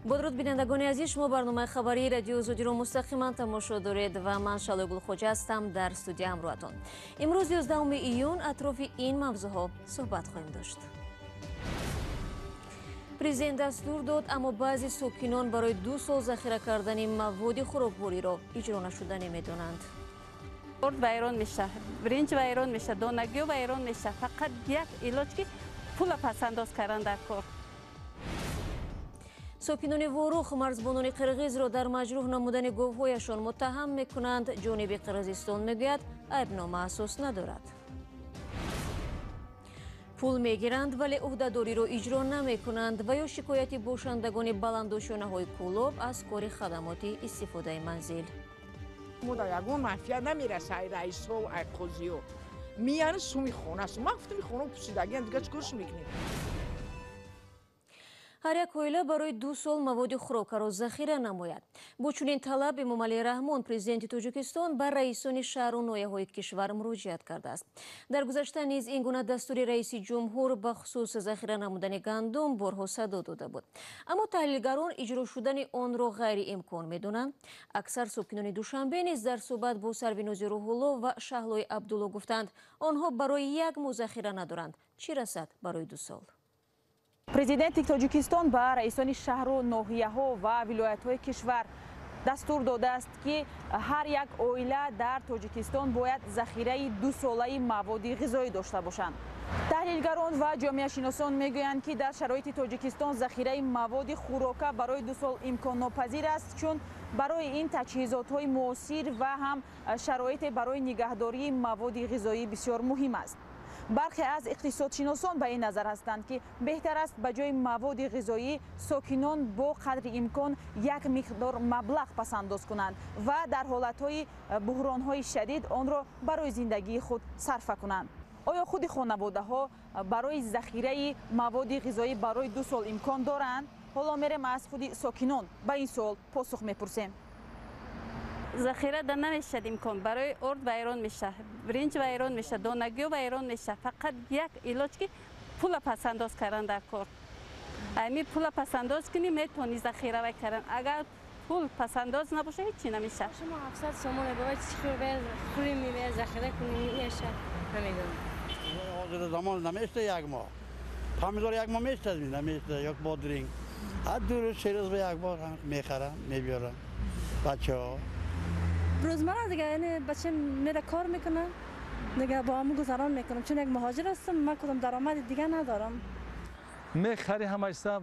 Бо дуруд, бинандагони азиз, шумо барномаи хабарии Радиои Озодиро мустақиман тамошо доред ва ман Шалои Гулхоҷа ҳастам дар студия ҳамроҳатон. Имрӯз 11 июн атрофи ин мавзӯъҳо суҳбат хоҳем дошт. Президент дастур дод, аммо баъзе сокинон барои 2 сол захира кардани маводи хӯроквориро иҷро нашуда намедонанд. Орд вайрон меша, биринҷ вайрон меша, донагиё вайрон меша. Фақат як илоҷ ки пула пасандоз кардан дар кор. Сокинони Ворух марзбонони қирғизро дар маҷрӯҳ намудани говҳояшон муттаҳам мекунанд. Ҷониби Қирғизистон мегӯяд, айбнома асос надорад. Пул мегиранд, вале ӯҳдадориро иҷро намекунанд ва ё шикояти бошандагони баландошёнаҳои Кӯлоб аз кори хадамоти истифодаи манзил. Мо дар ягон манфиат намераса, ай раисҳо, ай қозиҳо. Мияни суми хонааст. Ман гуфтам, хона пусидагиам, дигар чӣ корш мекунем? Ҳар як оила барои 2 сол маводи хӯрокаро захира намояд. Бо чунин талаб Эмомалӣ Раҳмон, президенти Тоҷикистон, ба раисони шаҳру ноҳияҳои кишвар муроҷиат кардааст. Дар гузашта низ ин гуна дастури раиси ҷумҳур ба хусус захира намудани гандум борҳо садо дода буд. Аммо таҳлилгарон иҷро шудани онро ғайриимкон медонанд. Аксар сокинони Душанбе низ дар суҳбат бо Сарвинози Рӯҳулло ва Шаҳлои Абдулло гуфтанд, онҳо барои як моҳ захира надоранд, чӣ расад барои 2 сол. Президенти Тоҷикистон ба раисони шаҳру ноҳияҳо ва вилоятҳои кишвар дастур додааст, ки ҳар як оила дар Тоҷикистон бояд захираи 2-солаи маводи ғизоӣ дошта бошанд. Таҳлилгарон ва ҷомеашиносон мегӯянд, ки дар шароити Тоҷикистон захираи маводи хӯрока барои 2 сол имконнопазир аст, чун барои ин таҷҳизотҳои муосир ва ҳам шароите барои нигаҳдории маводи ғизоӣ бисёр муҳим аст. Бархе аз иқтисодшиносон ба ин назар ҳастанд, ки беҳтар аст ба ҷои маводи ғизоӣ сокинон бо қадри имкон як миқдор маблағ пасандоз кунанд ва дар ҳолатҳои буҳронҳои шадид онро барои зиндагии худ сарфа кунанд. Оё худи хонаводаҳо барои захираи маводи ғизоӣ барои 2 сол имкон доранд? Ҳоло мерем аз худи сокинон ба ин суол посух мепурсем. Захира да намешад имкон. Барои орд вайрон меша, биринҷ вайрон меша, донагиё вайрон меша. Фақат як илоҷ ки пула пасандоз кардан дар кор. Ами пула пасандоз кунӣ, метавонӣ захира вай кардан. Агар пул пасандоз набоша, ҳеҷ чи намеша. Шумо 700 сомон бояд чӣ хӯрем, захира кунем, меша намедонам. Ҳозир замон намешта як моҳ. Помидор як моҳ мешта, намешта, як бодринг. Ҳар 2 рӯз, 3 рӯз ба як бор мехарам, мебиёрам. Бачаҳо рӯзмарра дига, яъне бачам мера кор мекунам, дига бо ҳамон гузарон мекунам, чун як муҳоҷир ҳастам, ман кудом даромади дига надорам. Мехари ҳамаиста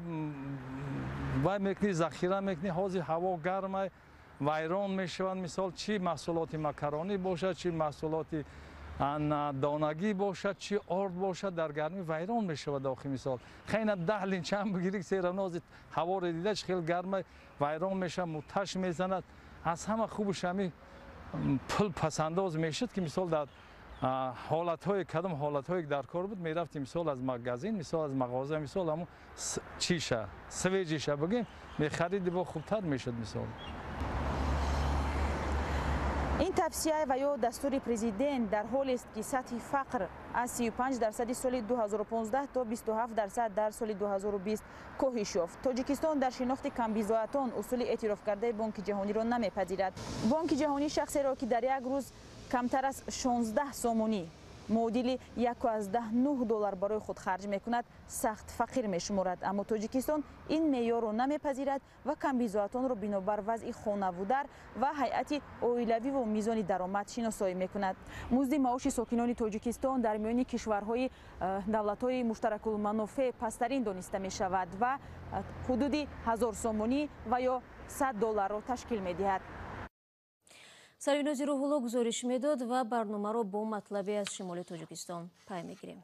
вай мекунӣ, захира мекунӣ. Ҳозир ҳаво гармай, вайрон мешаванд. Мисол, чӣ маҳсулоти макаронӣ бошад, чӣ маҳсулоти донагӣ бошад, чӣ орд бошад, дар гармӣ вайрон мешавад. Охи мисол хейна 10 линчам бигирӣ, серавно ҳозир ҳаворо дида чӣ хел гармай, вайрон мешавад, муташ мезанад. Аз ҳама хубаш ҳами пул пасандоз мешуд, ки мисол дар ҳолатҳое, кадом ҳолатҳое дар кор буд, мерафти мисол аз магазин, мисол аз мағоза, мисол ҳамун чиша, свежиша бигем, мехариди, бо хубтар мешуд мисол. Ин тавсия ва ё дастури президент дар ҳолест, ки сатҳи фақр аз 35% соли 2015 то 27% дар соли 2020 коҳиш ёфт. Тоҷикистон дар шинохти камбизоатон усули эътирофкардаи Бонки Ҷаҳониро намепазирад. Бонки Ҷаҳонӣ шахсеро, ки дар як рӯз камтар аз 16 сомонӣ, муодили 1,9 доллар барои худ харҷ мекунад, сахт фақир мешуморад. Аммо Тоҷикистон ин меъёрро намепазирад ва камбизоатонро бинобар вазъи хонавудар ва ҳайати оилавиву мизони даромад шиносоӣ мекунад. Музди маоши сокинони Тоҷикистон дар миёни кишварҳои давлатҳои муштаракулманофеъ пасттарин дониста мешавад ва ҳудуди 1000 сомонӣ ва ё 100 долларро ташкил медиҳад. Сарвинози Рӯҳулло гузориш медод ва барномаро бо матлабе аз шимоли Тоҷикистон пай мегирем.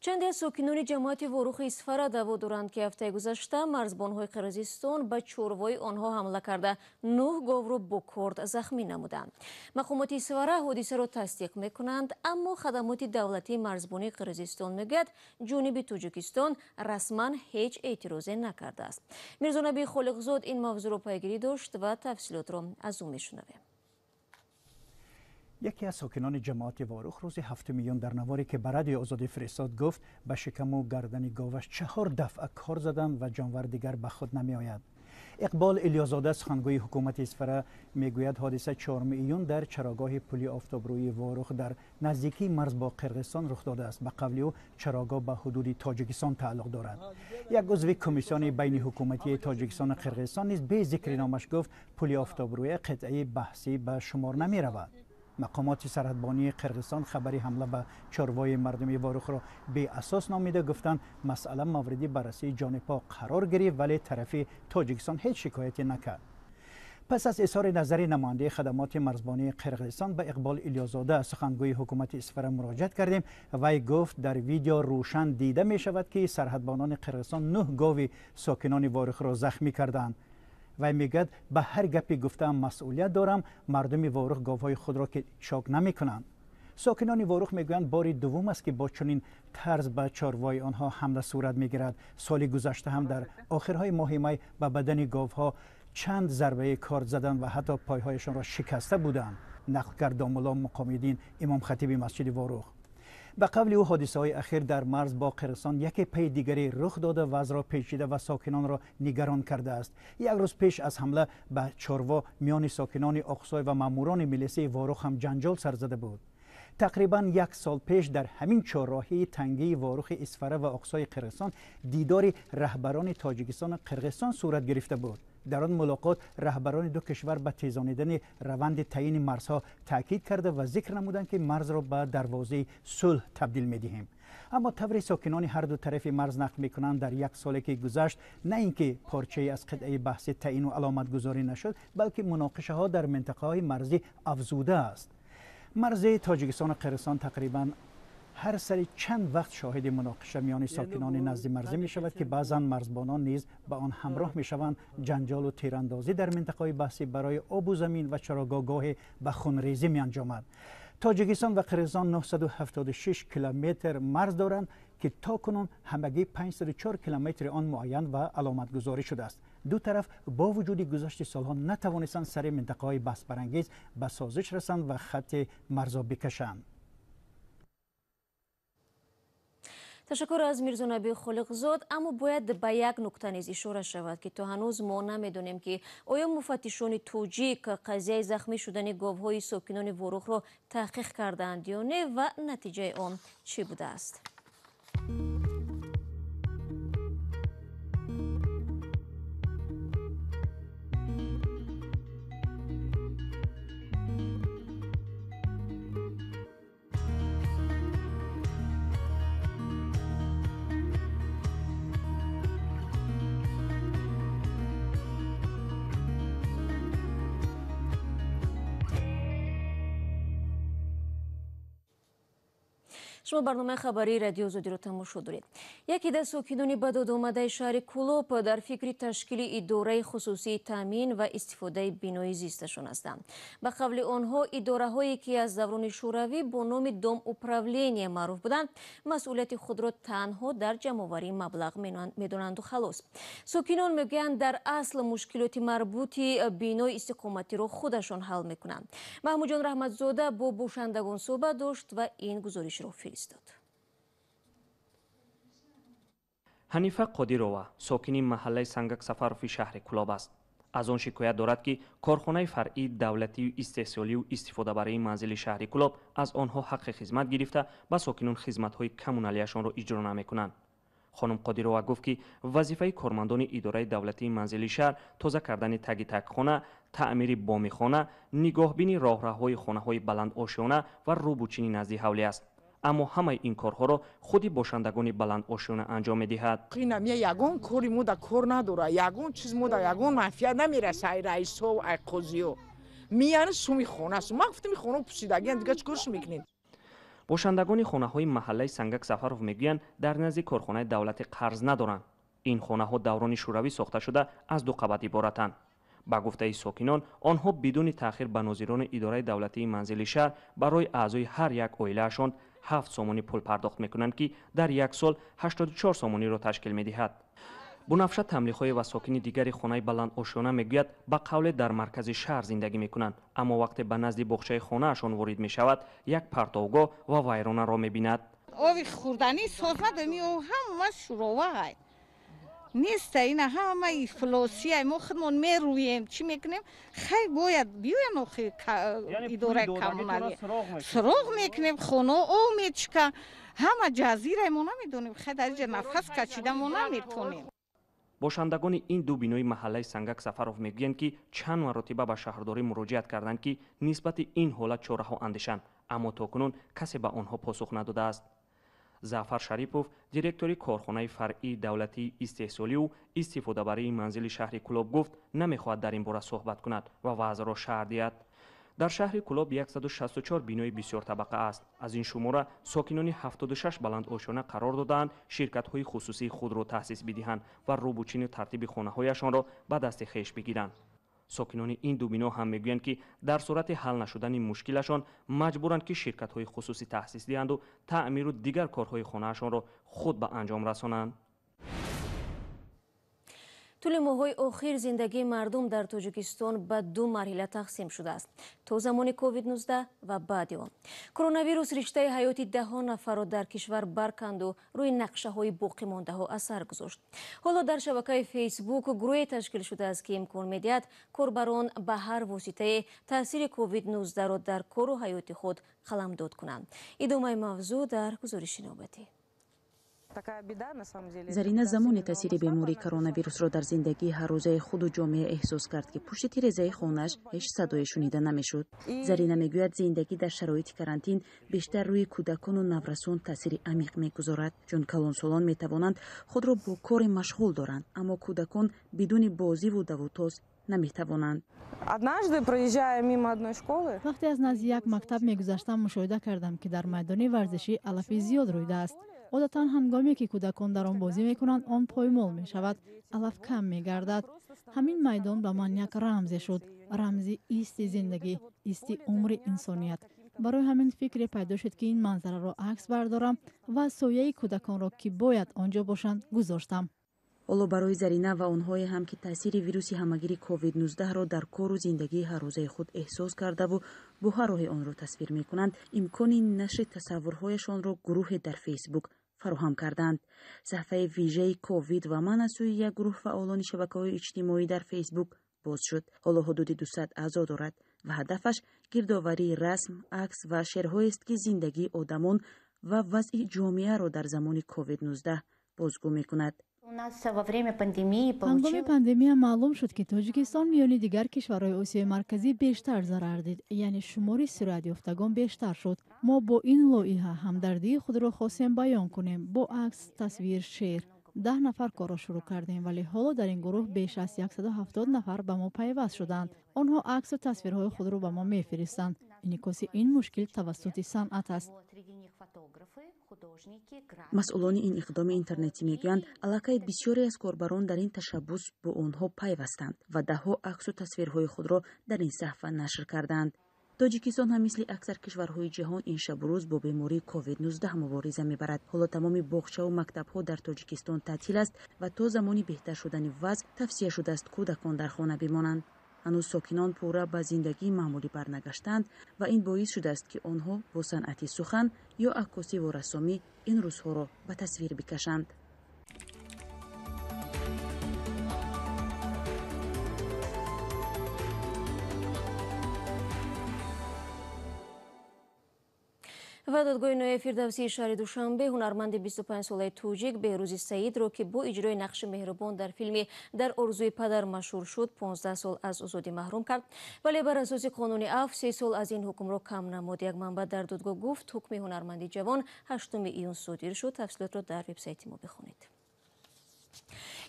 Чанде аз сокинони ҷамоати Ворухи Исфара даъво доранд, ки ҳафтаи гузашта марзбонҳои Қирғизистон ба чорвои онҳо ҳамла карда, 9 говро бо корд захмӣ намуданд. Мақомоти Исфара ҳодисаро тасдиқ мекунанд, аммо хадамоти давлатии марзбонии Қирғизистон мегӯяд, ҷониби Тоҷикистон расман ҳеҷ эътирозе накардааст. Мирзонаби Холиқзод ин мавзӯъро пайгирӣ дошт ва тафсилотро аз ӯ мешунавем. Яке аз сокинони ҷамоати Ворух рӯзи 7 июн дар наворе ки ба Радиои Озодӣ фиристод гуфт, ба шикаму гардани говаш 4 дафъа кор заданд ва ҷонвар дигар ба худ намеояд. Иқбол Илёзода, сухангӯи ҳукумати Исфара, мегӯяд ҳодиса 4 июн дар чарогоҳи пули офтобрӯи Ворух дар наздикии марз бо Қирғизистон рух додааст. Ба қавли ӯ, чарогоҳ ба ҳудуди Тоҷикистон тааллуқ дорад. Як узви комиссиони байни ҳукуматии Тоҷикистону Қирғизистон низ бе зикри номаш гуфт, пули офтобрӯя қитъаи баҳсӣ ба шумор намеравад. Мақомоти сарҳадбонии Қирғизистон хабари ҳамла ба чорвои мардуми Ворухро беасос номида гуфтанд, масъала мавриди баррасии ҷонибҳо қарор гирифт, вале тарафи Тоҷикистон ҳеҷ шикояте накард. Пас аз изҳори назари намояндаи хадамоти марзбонии Қирғизистон ба Иқбол Илёзода, сухангӯи ҳукумати Исфара, муроҷиат кардем. Вай гуфт, дар видео рӯшан дида мешавад, ки сарҳадбонони Қирғизистон 9 гови сокинони Ворухро захмӣ карданд. Вай мегӯяд, ба ҳар гапи гуфтаам масъулият дорам, мардуми Ворух говҳои худро ки чок намекунанд. Сокинони Ворух мегӯянд, бори дуввум аст, ки бо чунин тарз ба чорвои онҳо ҳамла сурат мегирад. Соли гузашта ҳам дар охирҳои моҳи май ба бадани говҳо чанд зарбаи корд заданд ва ҳатто пойҳояшонро шикаста буданд, нақл кард домулло Муқомиддин, имомхатиби масҷиди Ворух. Ба қавли ӯ, ҳодисаҳои ахир дар марз бо Қирғизистон яке пай дигаре рух дода, вазъро печида ва сокинонро нигарон кардааст. Як рӯз пеш аз ҳамла ба чорво миёни сокинони Оқсой ва маъмурони милисаи Ворух ҳам ҷанҷол сар зада буд. Тақрибан як сол пеш дар ҳамин чорроҳии тангии Ворухи Исфара ва Оқсои Қирғизистон дидори раҳбарони Тоҷикистону Қирғизистон сурат гирифта буд. Дар он мулоқот раҳбарони ду кишвар ба тезонидани раванди таъйини марзҳо таъкид карда ва зикр намуданд, ки марзро ба дарвозаи сулҳ табдил медиҳем. Аммо тавре сокинони ҳар ду тарафи марз нақл мекунанд, дар як соле ки гузашт, на ин ки порчае аз қитъаи баҳси таъйину аломатгузорӣ нашуд, балки муноқишаҳо дар минтақаҳои марзӣ афзудааст. Марзи Тоҷикистону Қирғизистон тақрибан ҳар сари чанд вақт шоҳиди муноқиша миёни сокинони назди марзӣ мешавад, ки баъзан марзбонон низ ба он ҳамроҳ мешаванд. Ҷанҷолу тирандозӣ дар минтақаҳои баҳсӣ барои обу замин ва чарогоҳгоҳе ба хунрезӣ меанҷомад. Тоҷикистон ва Қирғизистон 976 километр марз доранд, ки то кунун ҳамагӣ 504 километри он муайян ва аломатгузорӣ шудааст. Ду тараф бо вуҷуди гузашти солҳо натавонистанд сари минтақаҳои баҳсбарангез ба созиш расанд ва хатти марзо бикашанд. Ташаккур аз Мирзонаби Холиқзод, аммо бояд ба як нукта низ ишора шавад, ки то ҳанӯз мо намедонем, ки оё муфаттишони тоҷик қазияи захмӣ шудани говҳои сокинони Ворухро таҳқиқ кардаанд ё не ва натиҷаи он чӣ будааст. Шумо барномаи хабарии Радио Озодиро тамошо доред. Яке дар сокинони ба дод омадаи шаҳри Кӯлоб дар фикри ташкили идораи хусусии таъмин ва истифодаи бинои зисташон ҳастанд. Ба қавли онҳо, идораҳое ки аз даврони шӯравӣ бо номи дом управления маъруф буданд, масъулияти худро танҳо дар ҷамъоварии маблағ медонанду халос. Сокинон мегӯянд, дар асл мушкилоти марбути бинои истиқоматиро худашон ҳал мекунанд. Маҳмудҷон Раҳматзода бо бошандагон суҳбат дошт ва ин гузоришро фиристод. Ҳанифа Қодирова сокини маҳаллаи Сангак Сафарови шаҳри Кӯлоб аст. Аз он шикоят дорад, ки корхонаи фаръии давлатию истеҳсолию истифодабарии манзили шаҳри Кӯлоб аз онҳо ҳаққи хизмат гирифта, ба сокинон хизматҳои коммуналияшонро иҷро намекунанд. Хонум Қодирова гуфт, ки вазифаи кормандони идораи давлатии манзили шаҳр тоза кардани таги тагхона, таъмири боми хона, нигоҳбини роҳраҳои хонаҳои баландошёна ва рӯбучини назди ҳавлӣ аст. Аммо ҳамаи ин корҳоро худи бошандагони баландошёна анҷом медиҳад. Инам ягон кори мо да кор надора, ягон чиз мо да ягон манфиат намераса, ай раисо, ай қозиё. Мияни суми хона аст. Ман гуфтам, хона пусидагиан, дига чӣ корш мекунем? Бошандагони хонаҳои маҳаллаи Сангак Сафаров мегӯянд, дар назди корхонаи давлатӣ қарз надоранд. Ин хонаҳо даврони шӯравӣ сохта шуда, аз ду қабат иборатанд. Ба гуфтаи сокинон, онҳо бидуни таъхир ба нозирони идораи давлатии манзили шаҳр барои аъзои ҳар як оилаашон 7 сомонӣ пул пардохт мекунанд, ки дар як сол 84 сомониро ташкил медиҳад. Бунафша Тамлихоева, сокини дигари хонаи баландошёна, мегӯяд, ба қавле дар маркази шаҳр зиндагӣ мекунанд, аммо вақте ба назди боғчаи хонаашон ворид мешавад, як партовгоҳ ва вайронаро мебинад. Оби хӯрданӣ соз надорем, ҳама шуровай неста, ина ҳама ифлосия. Мо худмон мерӯем, чӣ мекунем? Хай, бояд биёян охи идораи коммуналӣ, суроғ мекунем, хона об мечика, ҳама ҷазира. Мо намедонем, хай, дар инҷа нафас кашида мо наметонем. Бошандагони ин ду бинои маҳаллаи Сангак Сафаров мегӯянд, ки чанд маротиба ба шаҳрдорӣ муроҷиат карданд, ки нисбати ин ҳолат чораҳо андешанд, аммо то кунун касе ба онҳо посух надодааст. Зафар Шарипов, директори корхонаи фаръии давлатии истеҳсоливу истифодабарии манзили шаҳри Кӯлоб, гуфт, намехоҳад дар ин бора суҳбат кунад ва вазъро шарҳ диҳад. Дар шаҳри Кӯлоб 164 бинои бисёртабақа аст. Аз ин шумора сокинони 76 баландошёна қарор додаанд ширкатҳои хусусии худро таъсис бидиҳанд ва рӯбучину тартиби хонаҳояшонро ба дасти хеш бигиранд. Сокинони ин ду бино ҳам мегӯянд, ки дар сурати ҳал нашудани мушкилашон маҷбуранд, ки ширкатҳои хусусӣ таъсис диҳанду таъмиру дигар корҳои хонаашонро худ ба анҷом расонанд. Тӯли моҳҳои охир зиндагии мардум дар Тоҷикистон ба ду марҳила тақсим шудааст: то замони COVID-19 ва баъди он. Коронавирус риштаи ҳаёти даҳҳо нафарро дар кишвар барканду рӯи нақшаҳои боқимондаҳо асар гузошт. Ҳоло дар шабакаи Фейсбук гурӯҳе ташкил шудааст, ки имкон медиҳад корбарон ба ҳар воситае таъсири COVID-19-ро дар кору ҳаёти худ қаламдод кунанд. Идомаи мавзӯъ дар гузориши навбатӣ. Зарина замоне таъсири бемории коронавирусро дар зиндагии ҳаррӯзаи худу ҷомеа эҳсос кард, ки пушти тирезаи хонааш ҳеҷ садое шунида намешуд. Зарина мегӯяд, зиндагӣ дар шароити карантин бештар рӯи кӯдакону наврасон таъсири амиқ мегузорад, чун калонсолон метавонанд худро бо коре машғул доранд, аммо кӯдакон бидуни бозиву давутоз наметавонанд. Однажды, проезжая мимо одной школы, вақте аз назди як мактаб мегузаштам, мушоҳида кардам, ки дар майдони варзишӣ алафи зиёд рӯидааст. Одатан ҳангоме ки кӯдакон дар он бозӣ мекунанд, он поймол мешавад, алаф кам мегардад. Ҳамин майдон ба ман як рамзе шуд, рамзи исти зиндагӣ, исти умри инсоният. Барои ҳамин фикре пайдо шуд, ки ин манзараро акс бардорам ва сояи кӯдаконро, ки бояд он ҷо бошанд, гузоштам. Ҳоло барои Зарина ва онҳое ҳам, ки таъсири вируси ҳамагири COVID-19-ро дар кору зиндагии ҳаррӯзаи худ эҳсос кардаву бо ҳар роҳе онро тасвир мекунанд, имкони нашри тасаввурҳояшонро гурӯҳе дар Фейсбук фароҳам карданд. Саҳфаи вижаи «Ковид ва ман» аз сӯи як гурӯҳ фаъолони шабакаҳои иҷтимоӣ дар Фейсбук боз шуд. Ҳоло ҳудуди 200 аъзо дорад ва ҳадафаш гирдоварии расм, акс ва шеърҳоест, ки зиндагии одамон ва вазъи ҷомеаро дар замони COVID-19 бозгӯ мекунад. Ҳангоми пандемия маълум шуд, ки Тоҷикистон миёни дигар кишварҳои Осиёи Марказӣ бештар зарар дид, яъне шумори сироятёфтагон бештар шуд. Мо бо ин лоиҳа ҳамдардии худро хостем баён кунем бо акс, тасвир, шеър. 10 нафар корро шурӯъ кардем, вале ҳоло дар ин гурӯҳ беш аз 170 нафар ба мо пайваст шуданд. Онҳо аксу тасвирҳои худро ба мо мефиристанд. Инъикоси ин мушкил тавассути санъат аст. Масъулони ин иқдоми интернетӣ мегӯянд, аллакай бисёре аз корбарон дар ин ташаббус бо онҳо пайвастанд ва даҳҳо аксу тасвирҳои худро дар ин саҳфа нашр карданд. Тоҷикистон ҳам мисли аксар кишварҳои ҷаҳон ин шабу рӯз бо бемории COVID-19 мубориза мебарад. Ҳоло тамоми боғчаву мактабҳо дар Тоҷикистон таътил аст ва то замони беҳтар шудани вазъ тавсия шудааст кӯдакон дар хона бимонанд. Ҳанӯз сокинон пурра ба зиндагии маъмулӣ барнагаштаанд ва ин боис шудааст, ки онҳо бо санъати сухан ё аккосиву рассомӣ ин рӯзҳоро ба тасвир бикашанд. Ва додгоҳи ноҳияи Фирдавсии шаҳри Душанбе ҳунарманди 25-солаи тоҷик Беҳрӯзи Саидро, ки бо иҷрои нақши меҳрубон дар филми «Дар орзуи падар» машҳур шуд, 15 сол аз озодӣ маҳрум кард, вале бар асоси қонуни афв 3 сол аз ин ҳукмро кам намуд. Як манбаъ дар додгоҳ гуфт, ҳукми ҳунарманди ҷавон 8 июн содир шуд. Тафсилотро дар вебсайти мо бихонед.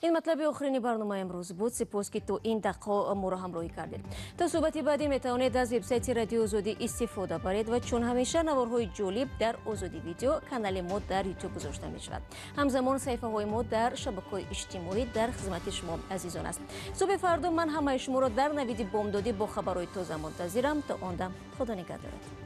Ин матлаби охирини барномаи имрӯз буд. Сипос, ки то ин дақиқа моро ҳамроҳӣ кардед. То суҳбати баъдӣ метавонед аз вебсайти Радиои Озодӣ истифода баред ва чун ҳамеша наворҳои ҷолиб дар Озодӣ Видео, канали мо дар Ютуб, гузошта мешавад. Ҳамзамон саҳифаҳои мо дар шабакаҳои иҷтимоӣ дар хизмати шумо азизон аст. Субҳи фардо ман ҳамаи шуморо дар Навиди бомдодӣ бо хабарҳои тоза мунтазирам. То он дам худо нигаҳдорад.